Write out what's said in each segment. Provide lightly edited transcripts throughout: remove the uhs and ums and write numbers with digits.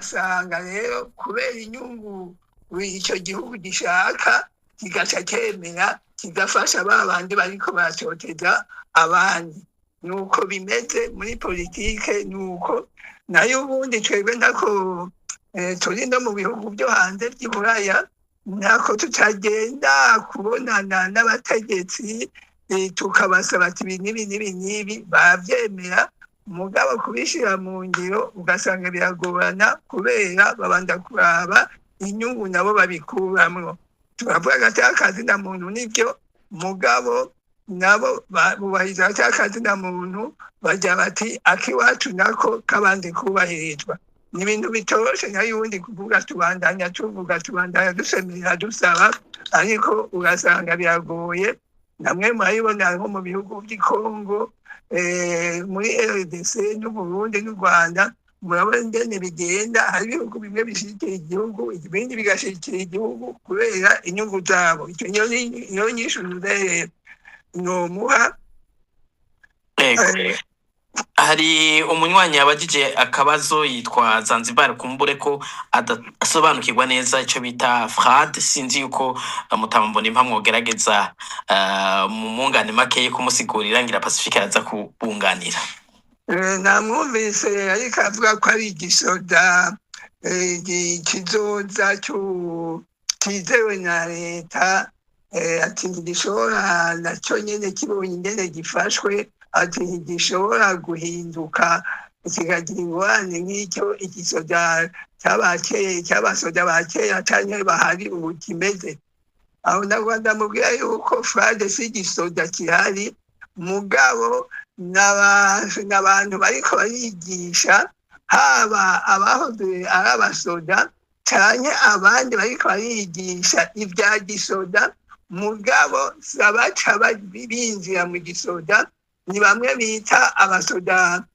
Usanga rero kubera inyungu icyo gihugu gishaka, kigaca cyemera kigafasha ba bandi bariko baratoteza abandi. Nuko bimeze muri politike. Nuko nayo ubundi twebwe ntako turi no mu bihugu byo hanze by'i Buraya, ntako tutagenda kubonana n'abategetsi, tukabasaba ati ibi n'ibi n'ibi n'ibi, bavyemera. Mugabo kubishyira mu ngiro ugasanga biragorana, kubera babanza kuraba inyungu nabo babikuramwo. Turavuga agateka kazina muntu, nibyo, mugabo nabo bubahiriza agateka kazina muntu, bajya bati akiwacu nako kabanje kubahirizwa. Ni ibintu bitoroshe. Nayo ubundi kuvuga, tubandanya tuvuga, tubandanya dusemerera, dusaba, ariko ugasanga biragoye. Namwe murabibona nko mu bihugu by'i Kongo, muri RDC n'u Burundi n'u Rwanda, murabona ingene bigenda. Hari ibihugu bimwe bishyigikiye igihugu, ibindi bigashyigikira igihugu kubera inyungu zabo. Icyo niyo nyishu nomuha. Ego. Hari umunywanyi yabajije akabazo yitwa Zanzibar, kumbure ko adasobanukirwa neza icyo bita FRAD. Sinzi yuko mutambona impamwe wogerageza mu mungane make kumusigurira, ngira Pacifique araza kubunganira. Namwumvise, ariko avuga ko ari igisoda kizoza kizewe na leta. Ati ntigishobora nacyo nyene kibonye ingene gifashwe, ati ntigishobora guhinduka kikagira ingorane nk'icyo igisoda cy'abasoda ba kera canke bahari ubu kimeze. Aho nagwa ndamubwira yuko FRAD si igisoda gihari, mugabo n'abantu bariko barigisha, haba abahoze ari abasoda canke abandi bariko barigisha ibya gisoda, mugabo si abaca binjira mu gisoda. Ni bamwe bita abasoda,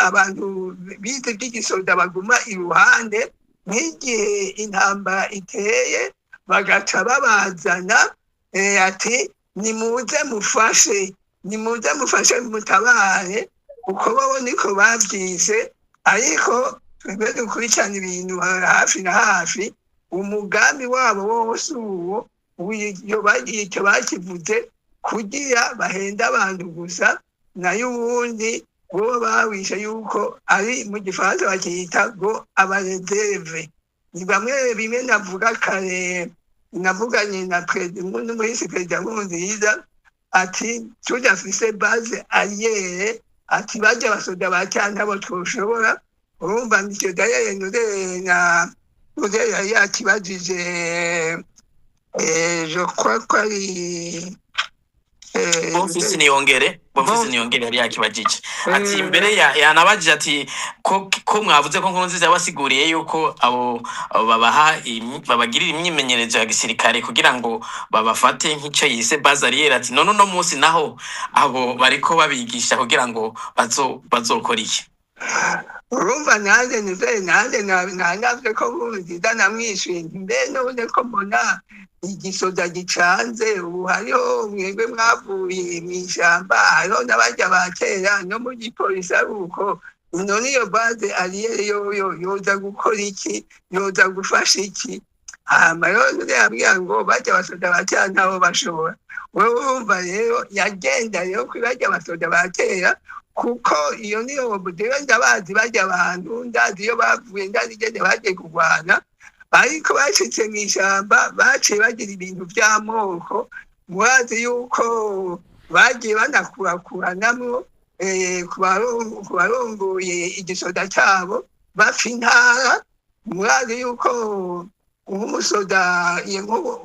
abantu bize iby'igisoda baguma iruhande, nk'igihe intambara iteye bagaca babazana, ati nimuze mufashe, nimuze mufashe, mutabare. Uko bo niko bavyise. Ariko twebwe dukurikirana ibintu hafi na hafi, umugambi wabo wose uwo icyo bakivuze kugira bahenda abantu gusa. Nayo ubundi bo bawishe yuko ari mu gifaransa bakiyita ngo aba réserve. Ni bamwe bimwe navuga kare, navuganye na n'umuhisi perezida Nkurunziza, ati tudafise base arrière, ati barya abasoda ba cyane abo twoshobora. Urumva nicyo dayere na nuze yari yakibajije, je crois ko ari Bonfisi Niyongere, Bonfisi Niyongere yari yakibajije, ati mbere yanabajije ati ko mwavuze ko Nkurunziza yabasiguriye yuko abo babaha babagirira imyimenyerezo ya gisirikare kugira ngo babafate nk'icyo yise base arrière, ati none uno munsi naho abo bariko babigisha kugira ngo bazokora iki? Urumva nanjye nizere nanjye nanavuze ko Nkurunziza namwishuye nti mbe none ko mbona igisoda gicanze ubu, hariho mwebwe mwavuye mw'ishyamba, hariho n'abajya ba kera, no mu gipolisi ari uko, none iyo base arrière yoyo yoza gukora iki, yoza gufasha iki? Hama rero none yambwira ngo bajya abasoda ba kera ntabo bashobora. Wewe urumva rero yagenda rero kuri bajya abasoda ba kera, kuko iyo niyo rero ndabazi bajya abantu, ndazi iyo bavuye, ndazi ingene bagiye kurwana. Ariko bashitse mw'ishyamba baciye bagira ibintu by'amoko. Murazi yuko bagiye banakurakuranamwo ku barongoye igisoda cyabo, bapfa intara. Murazi yuko nk'umusoda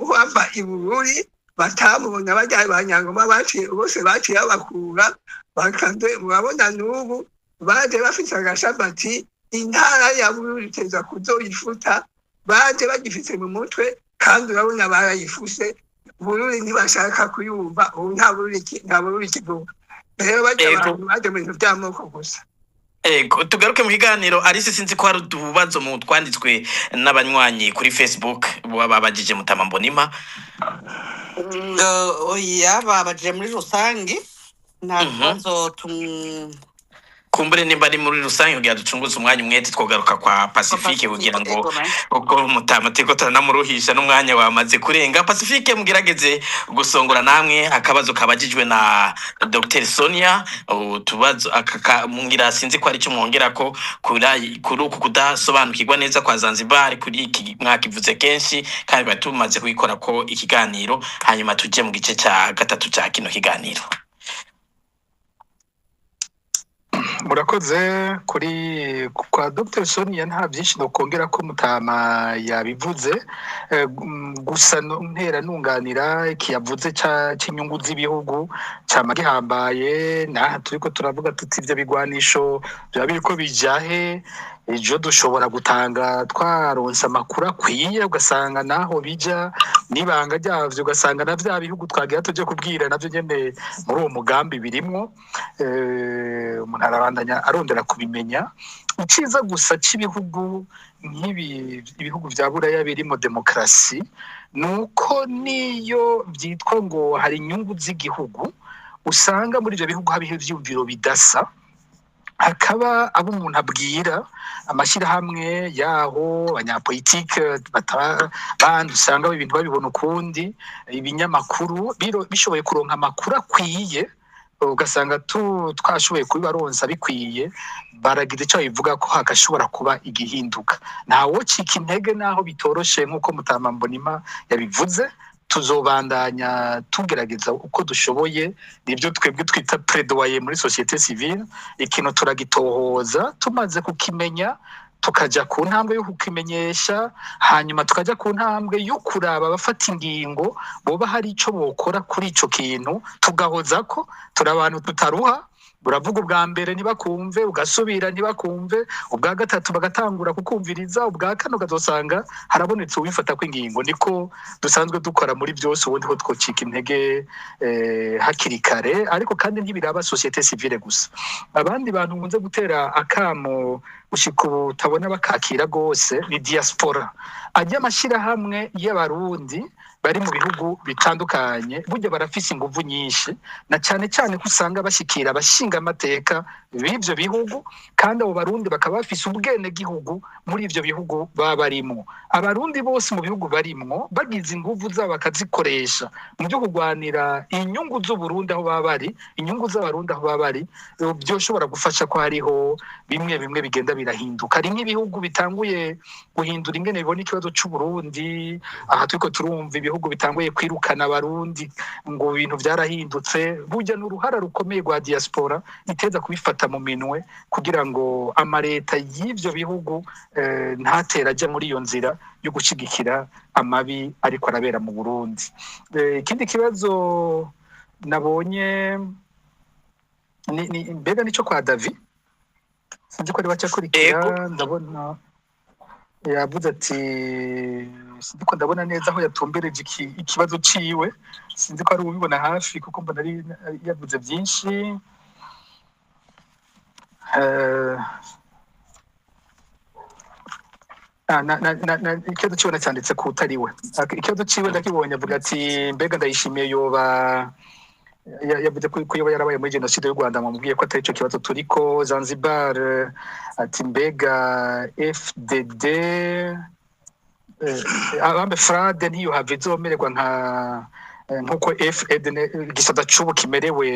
wava i Bururi batamubona, bajya ba Nyangoma baciye bose baciye babakura bakaze. Murabona n'ubu baje bafise agashabati, intara ya Bururi iteza kuzoyifuta, baje bagifise mu mutwe, kandi urabona barayifuse. Bururi ntibashaka kuyumva ubu, nta Bururi nta Bururi kivuga. Rero bajya abantu baje mu bintu by'amoko gusa. Ego, tugaruke mu kiganiro. Arisi, sinzi ko hari utubazo mu twanditswe n'abanywanyi kuri Facebook baba babajije Mutama Mbonima. Oya, babajije muri rusange, nta kibazo. Kumbure nimba ari muri rusange, kugira ducunguze umwanya umwete, twogaruka kwa Pacifique kugira ngo Ego, man. Ubwo mutama turiko turanamuruhisha n'umwanya wamaze kurenga. Pacifique, mugerageze gusongora namwe akabazo kabajijwe na Dr Sonia, utubazo mungira sinzi ko ari cyo mwongera ko kuri uku kudasobanukirwa neza kwa Zanzibar kuri iki mwakivuze kenshi kandi bari tumaze kubikora ko ikiganiro, hanyuma tuje mu gice ca gatatu ca kino kiganiro. Murakoze. Kuri kwa Dr Sonia nta byinshi nokongera ko mutama yabivuze. Gusa ntera nunganira iki yavuze c'inyungu z'ibihugu cama gihambaye. Naha turiko turavuga tuti ivyo bigwanisho biba biriko bijahe? Ejo dushobora gutanga twaronse amakuru akwiye, ugasanga naho bija n'ibanga ryavyo, ugasanga na vya bihugu twagira tuje kubwira navyo nyene muri uwo mugambi birimwo. Umuntu arabandanya arondera kubimenya. Iciza gusa c'ibihugu nk'ibi, ibihugu vya Buraya birimo demokarasi, ni uko niyo vyitwa ngo hari inyungu z'igihugu, usanga muri ivyo bihugu habiho ivyiyumviro bidasa, hakaba abo umuntu abwira, amashyirahamwe yaho, abanyapolitike bandi usanga ibintu babibona ukundi, ibinyamakuru bishoboye kuronka amakuru akwiye, ugasanga twashoboye kubibaronsa bikwiye, baragira icyo babivuga ko hagashobora kuba igihinduka. Ntawocika intege naho bitoroshe, nk'uko Mutama Mbonima yabivuze. Tuzobandanya tugerageza uko dushoboye. Nibyo twebwe twita plaidoyer muri société civile. Ikintu turagitohoza, tumaze kukimenya tukaja ku ntambwe yo kukimenyesha, hanyuma tukaja ku ntambwe yo kuraba abafata ingingo boba hari ico bokora kuri ico kintu, tugahoza ko turi abantu tutaruha. Uravuga ubwa mbere ntibakumve, ugasubira ntibakumve, ubwa gatatu bagatangura kukumviriza, ubwa kane ukazosanga harabonetse uwifata kw'ingingo. Niko dusanzwe dukora muri byose. Ubundi ho twocika intege hakiri kare. Ariko kandi ntibiraba société civile gusa. Abandi bantu nkunze gutera akamo gushika ubu utabona bakakira rwose ni diaspora, ajya amashyirahamwe y'Abarundi bari mu bihugu bitandukanye. Burya barafise inguvu nyinshi, na cyane cyane ko usanga bashikira abashinga amateka b'ivyo bihugu, kandi abo Barundi bakaba bafise ubwenegihugu muri ivyo bihugu baba barimwo. Abarundi bose mu bihugu barimwo bagize inguvu zabo bakazikoresha mu byo kurwanira inyungu z'Uburundi aho baba bari, inyungu z'Abarundi aho baba bari, byoshobora gufasha ko hariho bimwe bimwe bigenda birahinduka. Hari nk'ibihugu bitanguye guhindura ingene bibona ikibazo c'Uburundi. Aha turiko turumva ibihugu bitanguye kwirukana Abarundi ngo ibintu vyarahindutse. Burya ni uruhara rukomeye rwa diaspora iteza kubifata mu minwe kugira ngo amareta y'ivyo bihugu ntatera aja muri iyo nzira yo gushigikira amabi ariko arabera mu Burundi. Ikindi kibazo nabonye ni mbega nico kwa Davi, sinzi ko ari bacakurikira. Ego. Ndabona yavuze ati, sinzi ko ndabona neza aho yatumbereje ikibazo ciwe, sinzi ko ari ubibona hafi kuko mbona ari yavuze byinshi. Ikibazo ciwe nacyanditse ku utari we. Ikibazo ciwe ndakibonye, avuga ati mbega Ndayishimiye yoba yavuze ko yoba yarabaye muri jenoside y'u Rwanda. Mumubwiye ko atari ico kibazo turiko. Zanzibar, ati mbega FDD, abambe frade ntiyohava izomererwa nka nkuko FED igisata c'ubu kimerewe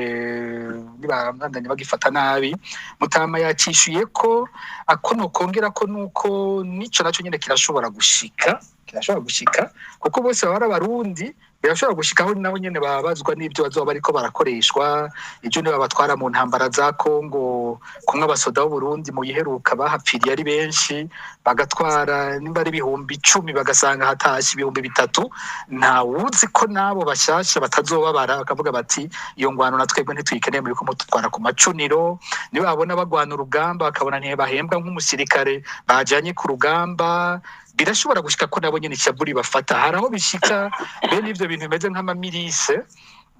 nibandanya bagifata nabi. Mutama yacishuye ko ako nokongera ko nuko nico naco nyene kirashobora gushika kuko bose baba ari Abarundi. Birashobora gushika aho nabo nyene babazwa n'ibyo bazoba bariko barakoreshwa ejo niba batwara mu ntambara za Kongo, kumwe abasoda b'Uburundi mu yiheruka bahapfiriye ari benshi, bagatwara nimba ari 10.000 bagasanga hatashe 3.000. Ntawuzi ko nabo bashasha batazobabara bakavuga bati iyo ngwano na twebwe ntituyikeneye, muriko mututwara ku macuniro. Niba babona bagwana urugamba bakabona ntibahembwa nk'umusirikare bajanye ku rugamba, birashobora gushika ko nabo nyene ishavu ribafata. Hari aho bishika bene ivyo bintu bimeze nk'amamirise.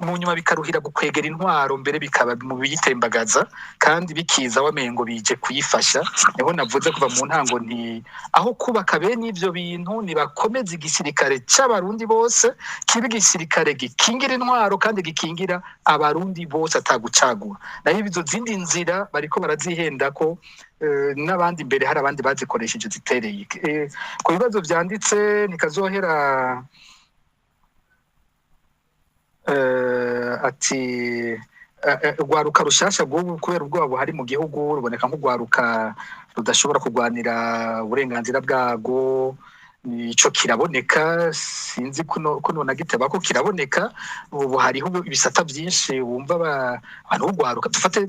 Mu nyuma bikaruhira gukwegera intwaro, mbere bikaba mu biyitembagaza kandi bikiza wamengo bije kuyifasha. Niho navuze kuva mu ntango nti aho kubaka bene ivyo bintu, nibakomeze igisirikare c'Abarundi bose, kibe igisirikare gikingira intwaro kandi gikingira Abarundi bose atagucagura. Nayo izo zindi nzira bariko barazihenda ko n'abandi mbere hari abandi bazikoresheje zitereye. Ku bibazo vyanditse ntikazohera. Ati urwaruka rushasha rw'ubu kubera ubwoba buhari mu gihugu ruboneka nk'urwaruka rudashobora kurwanira uburenganzira bwarwo. Ico kiraboneka, sinzi kuno nagiteba ko kiraboneka. Ubu hariho ibisata byinshi wumva abantu b'urwaruka, dufate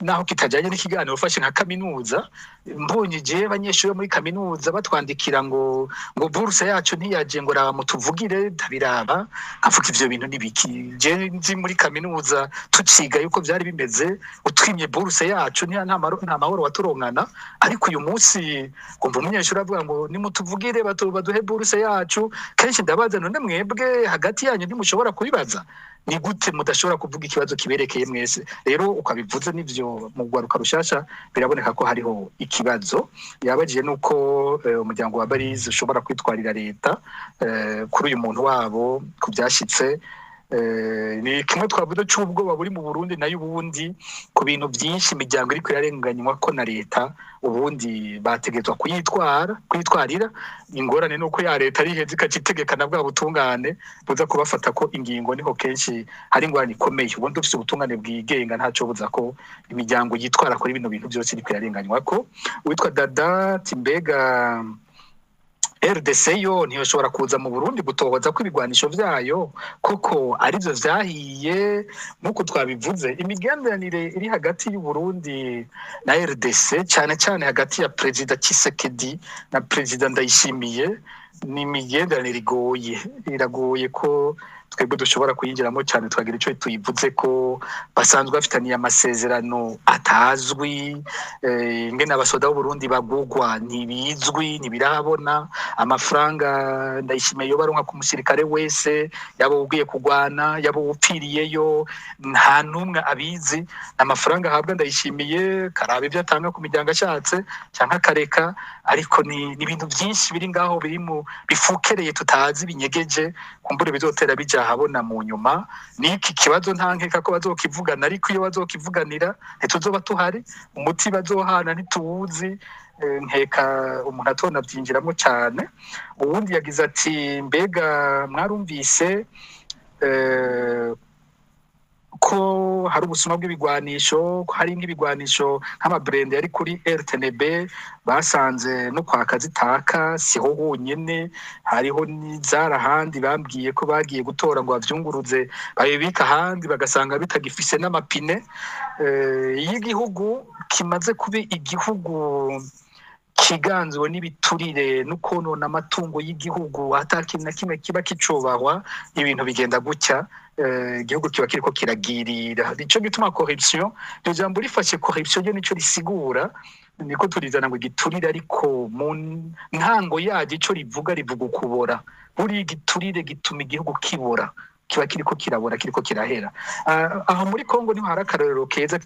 naho kitajyanye n'ikiganiro, ufashe nka kaminuza, mbonye je abanyeshuri bo muri kaminuza batwandikira ngo bourse yacu ntiyaje, ngo raba mutuvugire, ndabiraba nkavuga ivyo bintu nibiki? Je nzi muri kaminuza tuciga yuko vyari bimeze, utwimye bourse yacu nta mahoro waturonkana. Ariko uyu munsi kumva umunyeshuri avuga ngo nimutuvugire baduhe bourse yacu, kenshi ndabaza: none mwebwe hagati yanyu ntimushobora kubibaza? Ni gute mudashobora kuvuga ikibazo kiberekeye mwese? Rero ukabivuze n'ivyo, mu rwaruka rushasha biraboneka ko hariho ikibazo. Yabagiye nuko umuryango wa Barize ushobora kwitwarira leta kuri uyu muntu wabo ku byashitse. Ni kimwe twavuze c'ubwoba buri mu Burundi. Nayo ubundi ku bintu byinshi imiryango iriko irarenganywa ko na leta, ubundi bategetswa kuyitwara, kuyitwarira. Ingorane nuko ya leta ari iheza ikacitegeka na bwa butungane buza kubafata ko ingingo, niho kenshi hari ingorane ikomeye. Ubundi dufise ubutungane bwigenga, ntaco buza ko imiryango yitwara kuri bino bintu byose iriko irarenganywa ko. Uwitwa Dada ati: mbega RDC yo ntiyoshobora kuza mu Burundi gutohoza ko ibigwanisho vyayo koko arivyo vyahiye? Nk'uko twabivuze, imigenderanire iri hagati y'u Burundi na RDC, cyane cyane hagati ya Perezida Tshisekedi na Perezida Ndayishimiye, ni imigenderanire igoye. Iragoye ko twebwe dushobora kuyinjiramo cyane tukagira icyo tuyivuze, ko basanzwe bafitaniye amasezerano atazwi. Ingene abasoda b'Uburundi bagugwa ntibizwi, ntibirabona. Amafaranga Ndayishimiye yoba aronka ku musirikare wese, yaba ugiye kugwana, yaba uwupfiriyeyo, nta n'umwe abizi. Amafaranga ahabwa Ndayishimiye, karaba ibyo atanga ku miryango ashatse cyangwa akareka. Ariko ni ibintu byinshi biri ngaho, biri mu bifukereye tutazi, binyegeje, kumbure bizotera bija ahabona mu nyuma. N'iki kibazo nta nkeka ko bazokivugana, ariko iyo bazokivuganira ntituzoba tuhari. Umuti bazohana ntituwuzi. Nkeka umuntu atona byinjiramo cyane. Uwundi yagize ati: mbega mwarumvise ko hari ubusuma bw'ibigwanisho, ko hari nk'ibigwanisho nk'amabrende yari kuri RTNB basanze no kwaka zitaka? Siho honyene, hariho n'izara ahandi bambwiye ko bagiye gutora ngo bavyunguruze babibika ahandi, bagasanga bitagifise n'amapine. Iyo igihugu kimaze kuba igihugu kiganzwe n'ibiturire no konona amatungo y'igihugu, ata kintu na kimwe kiba kicubahwa, ibintu bigenda gutya. Igihugu kiba kiriko kiragirira. Nico gituma corruption, iryo jambo rifashe, corruption ryo nico risigura, niko turizana ngo igiturire, ariko mu ntango yaryo ico rivuga, rivuga ukubora. Buriya igiturire gituma igihugu kibora, kiba kiriko kirabora, kiriko kirahera. Aho muri Kongo niho hari akarorero keza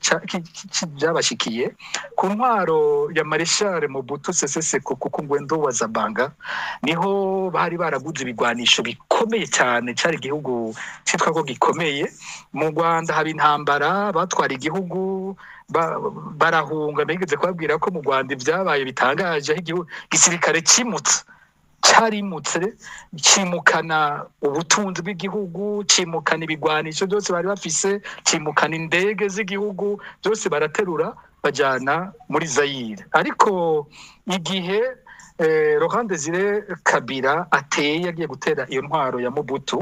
byabashikiye ku ntwaro ya Marshal Mobutu Sese Seko kuko Ngwendo wa Zabanga. Niho bari baraguze ibigwanisho bikomeye cyane, cyari igihugu cyitwa ko gikomeye. Mu Rwanda haba intambara, batwara igihugu barahunga. Nigeze kubabwira ko mu Rwanda ibyabaye bitangaje, aho igihugu gisirikare cimutse, carimutse cimukana ubutunzi bw'igihugu, cimukana ibigwanisho byose bari bafise, cimukana indege z'igihugu, byose baraterura bajana muri Zayire. Ariko igihe Laurent Desire Kabila ateye, agiye gutera iyo ntwaro ya Mobutu,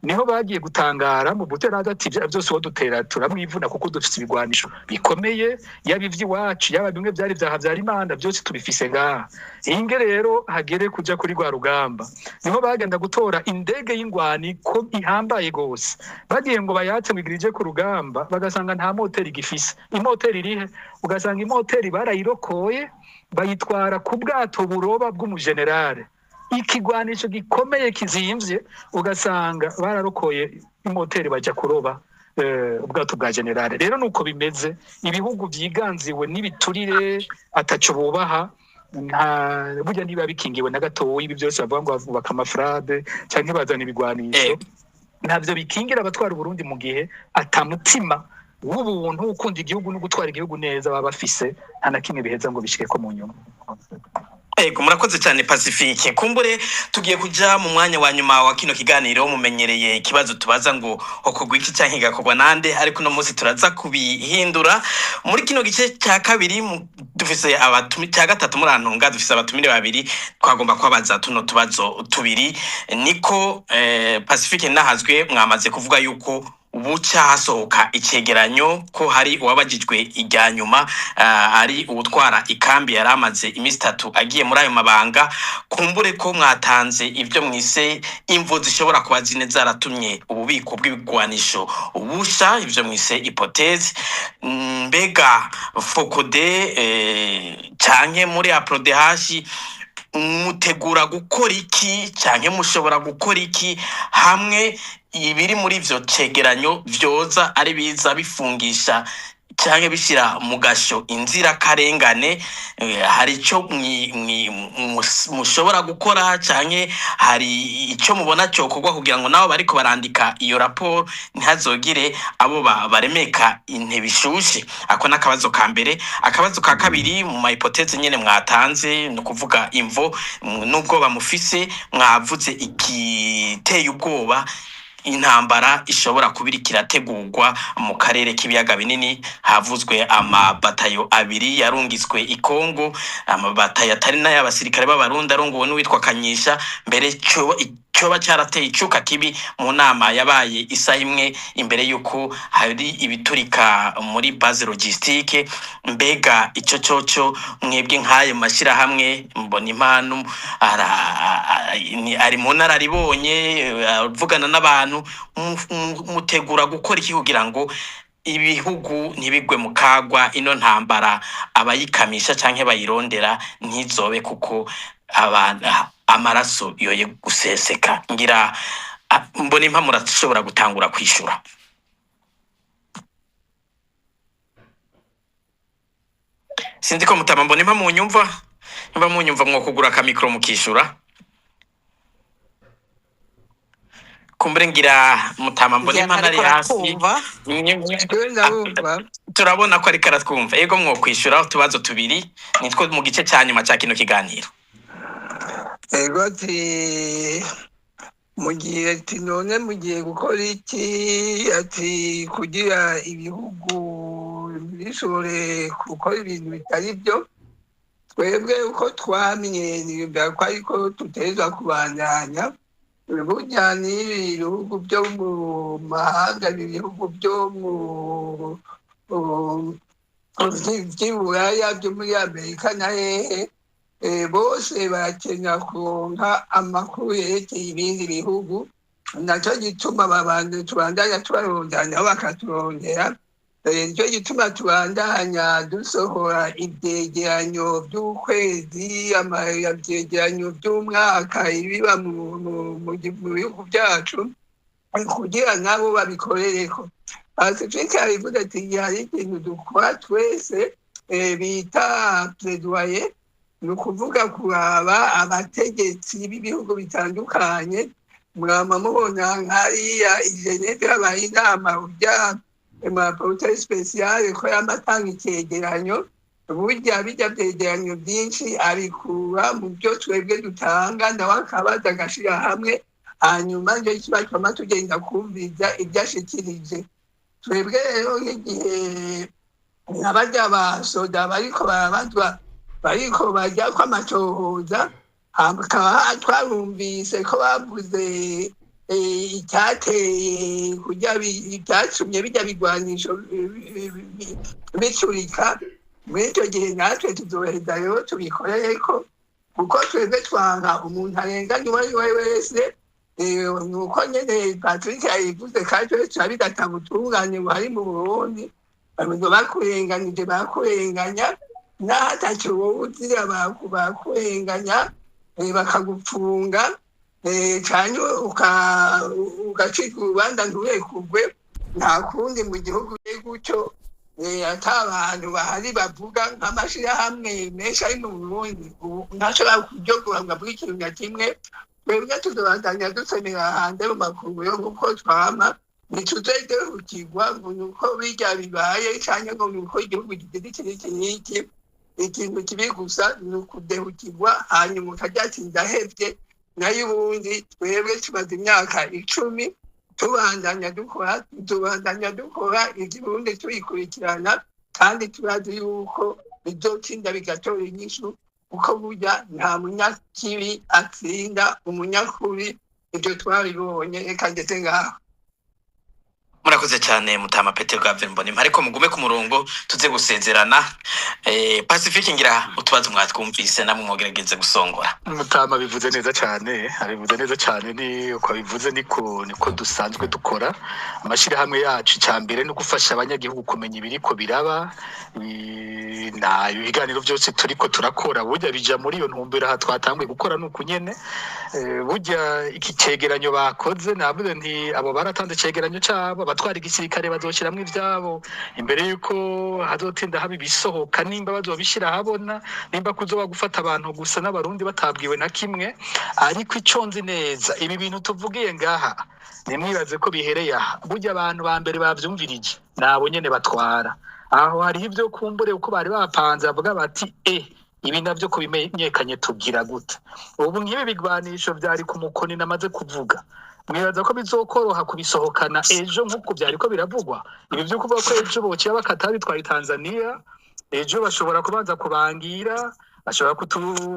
niho bagiye gutangara. Mobutu yaraza ati: "Byose uwo dutera turamwivuna, kuko dufise ibigwanisho bikomeye, yaba ivy'iwacu, yaba bimwe byari vya Habyarimana, byose tubifise ngaha." Inge rero hagere kuja kuri rwa rugamba, niho bagenda gutora indege y'ingwani ko ihambaye gose, bagiye ngo bayatse ngo igirije ku rugamba, bagasanga nta moteri igifise. Imoteri irihe? Ugasanga imoteri barayirokoye, bayitwara ku bwato buroba bw'umujenerale. Ikigwanisho gikomeye kizimvye, ugasanga bararokoye imoteri bajya kuroba ubwato bwa général. Rero nuko bimeze, ibihugu vyiganziwe n'ibiturire ataco bubaha, nta burya ntibiba bikingiwe na gatoyi. Ibi byose bavuga ngo bubaka amafrade canke bazana ibigwanisho, ntabyo bikingira abatwara Uburundi mu gihe atamutima w'ubuntu, ukunda igihugu no gutwara igihugu neza baba bafise. Nta na kimwe biheza ngo bishike ko mu nyuma. Ego, murakoze cyane Pacifique. Kumbure tugiye kuja mu mwanya wa nyuma wa kino kiganiro. Mumenyereye ikibazo tubaza ngo hokorwa iki canke gakorwa nande, ariko uno munsi turaza kubihindura. Muri kino gice cya kabiri dufise abatumi, cya gatatu murantunga, dufise abatumire babiri twagomba kubabaza tuno tubazo tubiri. Niko Pacifique Nahazwe, mwamaze kuvuga yuko buca hasohoka icegeranyo, ko hari uwabajijwe irya nyuma, ari uwutwara ikambi yari amaze iminsi 3 agiye muri ayo mabanga. Kumbure ko mwatanze ibyo mwise imvo zishobora kuba zine zaratumye ububiko bw'ibigwanisho busha, ivyo mwise hypothèse. Mbega FOCODE canke muri APRODH mutegura gukora iki, canke mushobora gukora iki hamwe ibiri muri ivyo cegeranyo vyoza ari biza bifungisha canke bishira mu gasho inzirakarengane? Hari ico mushobora gukora, canke hari ico mubona cokorwa kugira ngo nabo bariko barandika iyo raporo ntihazogire abo baremeka intebe ishushe? Ako n'akabazo ka mbere. Akabazo ka kabiri, mu ma hypothèse nyene mwatanze, ni ukuvuga imvo n'ubwoba mufise, mwavuze igiteye ubwoba, intambara ishobora kuba iriko irategurwa mu karere k'ibiyaga binini. Havuzwe amabatayo abiri yarungitswe i Kongo, amabatayo atari n'ay'abasirikare b'Abarundi, arongowe n'uwitwa Kanyisha. Mbere coba carateye icuka kibi mu nama yabaye isaha imwe imbere y'uko hari ibiturika muri base logistique. Mbega ico coco mwebwe nk'ayo mashirahamwe, mbona impano ari mu nararibonye avugana n'abantu, mutegura gukora iki kugira ngo ibihugu ntibigwe mu kagwa, ino ntambara abayikamisha canke bayirondera ntizobe, kuko amaraso yoye guseseka? Ngira mbona impa murashobora gutangura kwishura. Sinzi ko mutama mbona impa munyumva. Nimba munyumva mwokugura akamikro mukishura. Kumbure ngira mutama mbona Ngira impa ntariko ntari hasi. aratwumva. Jewe ndabumva. Turabona ko ariko aratwumva. Ego, mwokwishura utubazo tubiri nitwo mu gice ca nyuma ca kino kiganiro. Ego, ati mugiye, ati none mugiye gukora iki, ati kugira ibihugu bishobore gukora ibintu bitari byo. Twebwe uko twamye niyumvira ko ariko tutegerezwa kubandanya. Burya n'ibi bihugu byo mu mahanga, ibi bihugu byo mu vy'iburaya, byo muri Amerika na hehe, bose barakenera kuronka amakuru yerekeye ibindi bihugu. Naco gituma tubandanya tubarondera, nabo bakaturondera. Nico gituma tubandanya dusohora ivyegeranyo vy'ukwezi, ivyegeranyo vy'umwaka, ibiba mu bihugu vyacu, kugira nabo babikorereko. Pacifique yabivuze ati hari ikintu dukora twese bita plaidoyer, ni ukuvuga kuraba abategetsi b'ibihugu bitandukanye. Mwama mubona nk'hariya i Geneve habaye inama, urya rapporteur spécial ko yama atanga icegeranyo. Burya bijya vyegeranyo vyinshi abikura mu byo twebwe dutanga, nawe akabaza agashira hamwe, hanyuma nico kiba twama tugenda kumviriza ivyo ashikirije. Twebwe rero nk'igihe nka barya basoda bariko barabazwa, bariko bajyako amatohoza, hakaba twarumvise ko bavuze icyateye kurya icyatumye bijya bigwanisho bicurika. Muri icyo gihe natwe tuzoheza rero tubikorereko, kuko twebwe twanka umuntu arenganya uwo ari we wese. Nuko nyene Patrick yabivuze, kandi twese turabidata butungane buhari mu Burundi. Ngo bakurenganije, bakurenganya n'aho ataco wowe uzira, bakurenganya. Bakagupfunga canke ugacika urubanza nturekugwe. Nta kundi mu gihugu gutyo, ata abantu bahari bavuga nk'amashirahamwe menshi ari mu Burundi ubu ntashobora kuryogora ngo avuge ikintu na kimwe. Twebwe tuzobandanya dusemera hanze mu makungu yo kuko twama ntituzedehukirwa ngo ni uko birya bibaye canke ngo ni uko igihugu kigize iki n'iki n'iki. Ikintu kibi gusa ni ukudehukirwa, hanyuma ukarya ati ndahevye. Nayo ubundi twebwe tumaze imyaka 10 tubandanya dukora, tubandanya dukora ivy'Uburundi tubikurikirana, kandi turazi yuko bizotinda bigatora inyishu, kuko burya nta munyakibi atsinda umunyakuri, ivyo twabibonye. Reka ngeze ngaho. Murakoze cyane, mutama Petero Claver Mbonimpa, ariko mugume ku murongo tuze gusezerana. Pacifique, ngira utubazo mwatwumvise, namwe mwogerageze gusongora. Mutama bivuze neza cyane, abivuze neza cyane. Ni uko abivuze, niko dusanzwe dukora. Amashyirahamwe yacu, icya mbere ni ugufasha abanyagihugu kumenya ibiriko biraba. Na ibiganiro byose turiko turakora burya bija muri iyo ntumbero. Aha twatanguye gukora nuku nyene. Burya iki cegeranyo bakoze, navuze nti abo baratanze icegeranyo cabo, abatwara igisirikare bazoshiramwo ivyabo imbere yuko hazotinda haba ibisohoka, nimba bazobishira ahabona, nimba kuzoba gufata abantu gusa n'abarundi batabwiwe na kimwe. Ariko ico nzi neza, ibi bintu tuvugiye ngaha, nimwibaze ko bihereye aha. Burya abantu ba mbere bavyumvirije nabo nyene batwara aho. Hariho ivyo kumbure uko bari bapanze, bavuga bati ibi navyo ko bimenyekanye tugira gute? Ubu nk'ibi bigwanisho vyari ku mukoni namaze kuvuga, mwibaza ko bizokoroha kubisohokana ejo nk'uko vyariko biravugwa? Ibi vyo kuvuga ko ejo bociye bakata bitwaye Tanzania, ejo bashobora kubanza kubangira, bashobora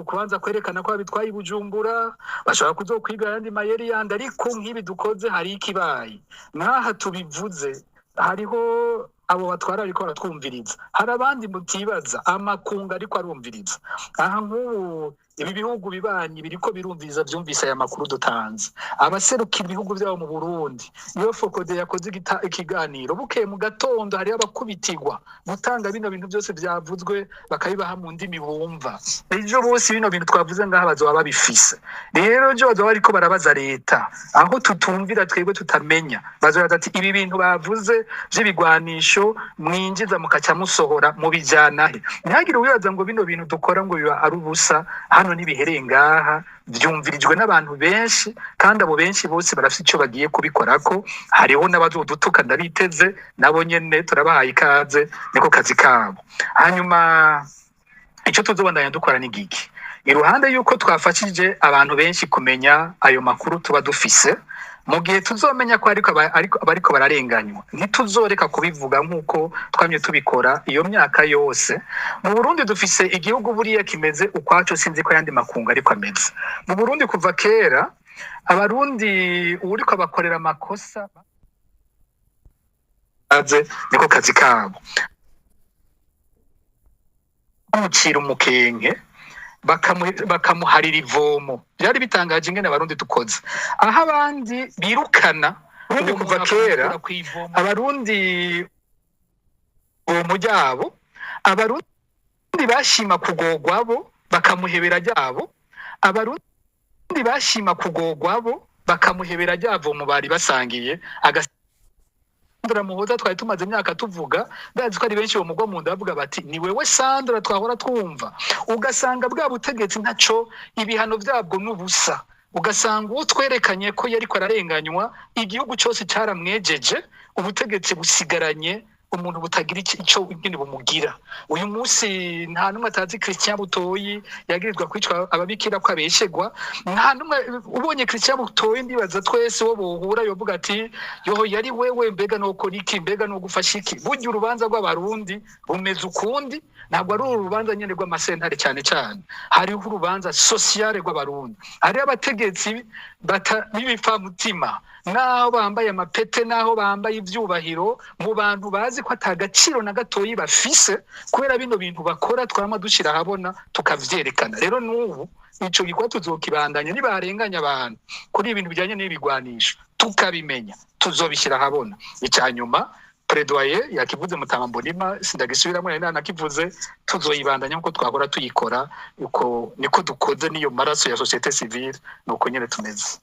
kubanza kwerekana ko babitwaye i Bujumbura, bashobora kuzokwiga ayandi mayeri yandi. Ariko nk'ibi dukoze, hari ikibaye nk'aha tubivuze, hariho abo batwara ariko baratwumviriza, hari abandi mutibaza amakungu ariko arumviriza. Aha nk'ubu ibi bihugu bibanyi biriko birumviriza, vyumvise aya makuru dutanze. Abaserukira ibihugu vyabo mu Burundi, iyo FOCODE yakoze ikiganiro, bukeye mu gatondo hariho abakubitirwa gutanga bino bintu byose vyavuzwe, bakabibaha mu ndimi bumva. Ejo bose bino bintu twavuze ngaha bazoba babifise. Rero ejo bazoba bariko barabaza leta aho tutumvira, twebwe tutamenya, bazobaza ati ibi bintu bavuze vy'ibigwanisho mwinjiza mukaca musohora mubijana he? Ntihagire uwibaza ngo bino bintu dukora ngo biba ari ubusa. Hano ntibihereye ngaha, vyumvirijwe n'abantu benshi, kandi abo benshi bose barafite ico bagiye kubikorako. Hariho n'abazodutuka, ndabiteze, nabo nyene turabahaye ikaze, niko kazi kabo. Hanyuma ico tuzobandanya dukora ni giki? Iruhande yuko twafashije abantu benshi kumenya ayo makuru tuba dufise, mu gihe tuzomenya ko ariko abariko bararenganywa, ntituzoreka kubivuga nk'uko twamye tubikora iyo myaka yose. Mu Burundi dufise igihugu buriya kimeze ukwaco, sinzi ko ayandi makungu ariko ameze. Mu Burundi kuva kera, abarundi uwuriko abakorera amakosa aze, niko kazi kabo, bamucira umukenke, bakamuharira ivomo. Byari bitangaje ingene abarundi dukoze, aho abandi birukana ubundi uwo kuva muntu kera akamukura kw'ivomo. Abarundi ivomo ryabo, abarundi bashima kugogwa bo bakamuhebera ryabo, abarundi bashima kugogwa bo bakamuhebera ryavomo bari basangiye. Sandra Muhoza twari tumaze imyaka tuvuga, ndazi ko ari benshi bamugwa mu nda bavuga bati ni wewe Sandra twahora twumva. Ugasanga bwa butegetsi ntaco, ibihano byabwo n'ubusa. Ugasanga uwo twerekanye ko yariko ararenganywa, igihugu cyose cyaramwejeje, ubutegetsi busigaranye umuntu butagira ico ingene bumugira. Uyu munsi nta n'umwe atazi Christian Butoyi yagirizwa kwicwa ababikira ko abeshegwa. Nta n'umwe ubonye Christian Butoyi, ndibaza twese wo bohura yovuga ati yoho yari wewe, mbega nokora iki, mbega nogufasha iki? Burya urubanza rw'abarundi rumeze ukundi, ntabwo ari urubanza nyene rw'amasentare. Cyane cyane hariho urubanza sociale rw'abarundi, hariho abategetsi b'ibipfamutima, n'aho bambaye amapete, n'aho bambaye ivyubahiro mu bantu, bazi ko ata gaciro na gatoyi bafise kubera bino bintu bakora twama dushira ahabona tukavyerekana. Rero n'ubu ico gikorwa tuzokibandanya. Nibarenganya abantu kuri ibintu bijanye n'ibigwanisho tukabimenya, tuzobishyira ahabona. Icya nyuma Plaidoyer yakivuze Mutama Mbonima, sindagisubiramo, nari nanakivuze. Tuzoyibandanya nkuko twahora tuyikora, uko niko dukoze n'iyo maraso ya société civile, nuko nyene tumeze.